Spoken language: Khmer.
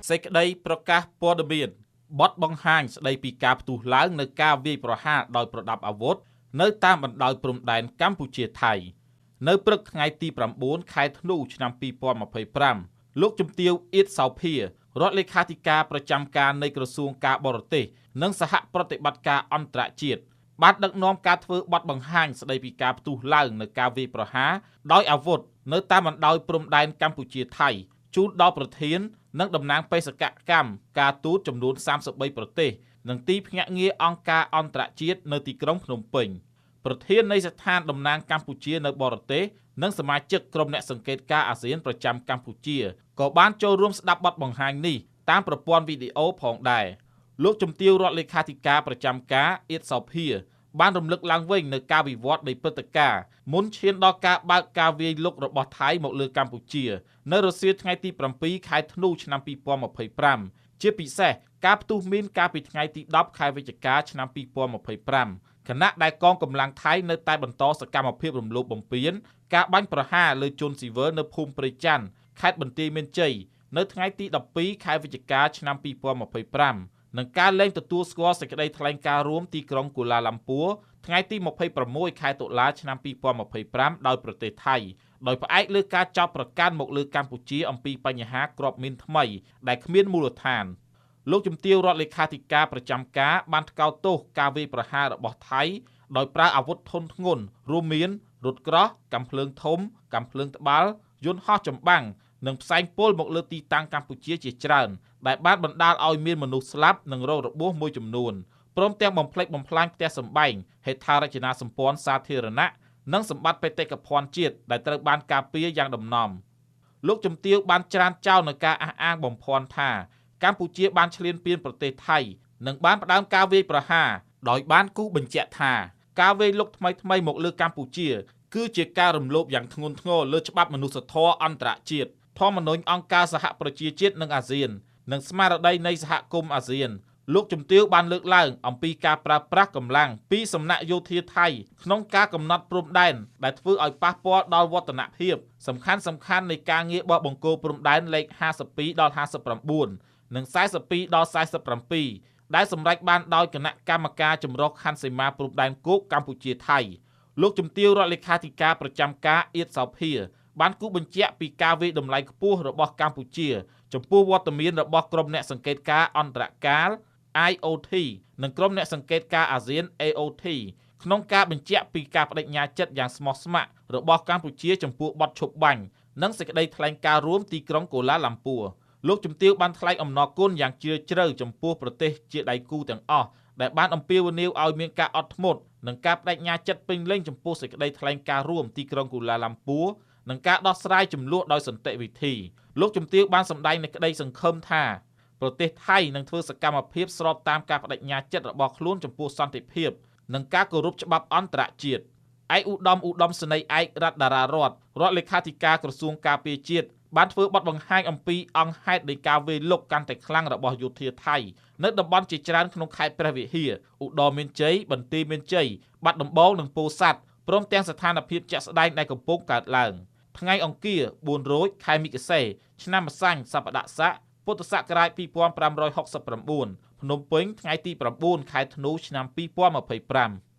សេចក្តីប្រកាសព័ត៌មានបទបង្ហាញស្ដីពីការផ្ទុះឡើងនៅការវាយប្រហារដោយប្រដាប់អាវុធនៅតាមបណ្ដោយព្រំដែនកម្ពុជាថៃ។ នៅព្រឹកថ្ងៃទី9ខែធ្នូឆ្នាំ2025លោកជំទាវអៀតសោភារដ្ឋលេខាធិការប្រចាំការនៃក្រសួងការបរទេសនិងសហប្រតិបត្តិការអន្តរជាតិបានដឹកនាំការធ្វើបទបង្ហាញស្ដីពីការផ្ទុះឡើងនៅការវាយប្រហារដោយអាវុធនៅតាមបណ្ដោយព្រំដែនកម្ពុជាថៃជូនដល់ប្រធាននិងតំណាងបេសកកម្មការទូតចំនួន33ប្រទេសនិងទីភ្នាក់ងារអង្គការអន្តរជាតិនៅទីក្រុងភ្នំពេញ។ ប្រធាននៃស្ថានតំណាងកម្ពុជានៅបរទេសនិងសមាជិកក្រុមអ្នកសង្កេតការណ៍អាស៊ានប្រចាំកម្ពុជាក៏បានចូលរួមស្ដាប់បទបង្ហាញនេះតាមប្រព័ន្ធវីដេអូផងដែរ។ លោកជំទាវរដ្ឋលេខាធិការប្រចាំការអៀតសោភាបានរំលឹកឡើងវិញនៅការវិវត្តនៃព្រឹត្តិការណ៍មុនឈានដល់ការបើកការវាយលុករបស់ថៃមកលើកម្ពុជានៅរសៀលថ្ងៃទី7ខែធ្នូឆ្នាំ2025ជាពិសេសការផ្ទុះមីនកាលពីថ្ងៃទី10ខែវិច្ឆិកាឆ្នាំ2025ខណៈដែលកងកម្លាំងថៃនៅតែបន្តសកម្មភាពរំលោភបំពានការបាញ់ប្រហារលើជនស៊ីវិលនៅភូមិព្រៃច័ន្ទខេត្តបន្ទាយមានជ័យនៅថ្ងៃទី12ខែវិច្ឆិកាឆ្នាំ2025និងការលែងទទួលស្គាល់សេចក្តីថ្លែងការណ៍រួមទីក្រុងកូឡាឡាំពួរថ្ងៃទី26ខែតុលាឆ្នាំ2025ដោយប្រទេសថៃដោយផ្អែកលើការចោទប្រកាន់មកលើកម្ពុជាអំពីបញ្ហាគ្រាប់មីនថ្មីដែលគ្មានមូលដ្ឋាន។ លោកជំទាវរដ្ឋលេខាធិការប្រចាំការបានថ្កោលទោសការវាយប្រហាររបស់ថៃដោយប្រើអាវុធធុនធ្ងន់រួមមានរថក្រោះកាំភ្លើងធំកាំភ្លើងត្បាល់យន្តហោះចម្បាំងនិងផ្សែងពុលមកលើទីតាំងកម្ពុជាជាច្រើនដែលបានបណ្ដាលឲ្យមានមនុស្សស្លាប់និងរងរបួសមួយចំនួនព្រមទាំងបំផ្លិចបំផ្លាញផ្ទះសម្បែងហេដ្ឋារចនាសម្ព័ន្ធសាធារណៈនិងសម្បត្តិបេតិកភណ្ឌជាតិដែលត្រូវបានការពារយ៉ាងដំណំ។ លោកជំទាវបានច្រានចោលនៅការអះអាងបំភាន់ថាកម្ពុជាបានឈ្លានពានប្រទេសថៃនិងបានផ្ដើមការវាយប្រហារដោយបានគូសបញ្ជាក់ថាការវាយលុកថ្មីៗមកលើកម្ពុជាគឺជាការរំលោភយ៉ាងធ្ងន់ធ្ងរលើច្បាប់មនុស្សធម៌អន្តរជាតិធម្មនុញ្ញអង្គការសហប្រជាជាតិនិងអាស៊ាននិងស្មារតីនៃសហគមន៍អាស៊ាន។ លោកជំទាវបានលើកឡើងអំពីការប្រើប្រាស់កម្លាំងពីសំណាក់យោធាថៃក្នុងការកំណត់ព្រំដែនដែលធ្វើឲ្យប៉ះពាល់ដល់វឌ្ឍនភាពសំខាន់ៗនៃការងារបោះបង្គោលព្រំដែនលេខ52ដល់59និង42ដល់47ដែលសម្រេចបានដោយគណៈកម្មការចម្រុះខណ្ឌសីមាព្រំដែនគោកកម្ពុជាថៃ។ លោកជំទាវរដ្ឋលេខាធិការប្រចាំការអៀតសោភាបានគូសបញ្ជាក់ពីការវាយតម្លៃខ្ពស់របស់កម្ពុជាចំពោះវត្តមានរបស់ក្រុមអ្នកសង្កេតការណ៍អន្តរកាល IOT និងក្រុមអ្នកសង្កេតការណ៍អាស៊ាន AOT ក្នុងការបញ្ជាក់ពីការបដិញ្ញាចិត្តយ៉ាងស្មោះស្ម័គ្ររបស់កម្ពុជាចំពោះបទឈប់បាញ់និងសេចក្តីថ្លែងការណ៍រួមទីក្រុងកូឡាឡាំពួរ។ លោកជំទាវបានថ្លែងអំណរគុណយ៉ាងជ្រាលជ្រៅចំពោះប្រទេសជាដៃគូទាំងអស់ដែលបានអំពាវនាវឲ្យមានការអត់ធ្មត់និងការបដិញ្ញាចិត្តពេញលេញចំពោះសេចក្តីថ្លែងការណ៍រួមទីក្រុងកូឡាឡាំពួរនិងការដោះស្រាយចំនួនដោយសន្តិវិធី។ លោកជំទាវបានសម្ដែងនូវក្តីសង្ឃឹមថាប្រទេសថៃនឹងធ្វើសកម្មភាពស្របតាមការបដិញ្ញាចិត្តរបស់ខ្លួនចំពោះសន្តិភាពនិងការគោរពច្បាប់អន្តរជាតិ។ ឯកឧត្តមឧត្តមសេនីយ៍ឯករដ្ឋតារារដ្ឋរដ្ឋលេខាធិការក្រសួងការពារជាតិបានធ្វើបទបង្ហាញអំពីអង្គហេតុនៃការវាយលុកកាន់តែខ្លាំងរបស់យោធាថៃនៅតំបន់ជាច្រើនក្នុងខេត្តព្រះវិហារឧត្តរមានជ័យបន្ទាយមានជ័យបាត់ដំបងនិងពោធិ៍សាត់ព្រមទាំងស្ថានភាពជាក់ស្ដែងដែលកំពុងកើតឡើង។ ថ្ងៃអង្គារ4រោចខែមិគសេឆ្នាំម្សាញ់សប្តាហ៍ស័កពុទ្ធសករាជ2569ភ្នំពេញថ្ងៃទី9ខែធ្នូឆ្នាំ2025។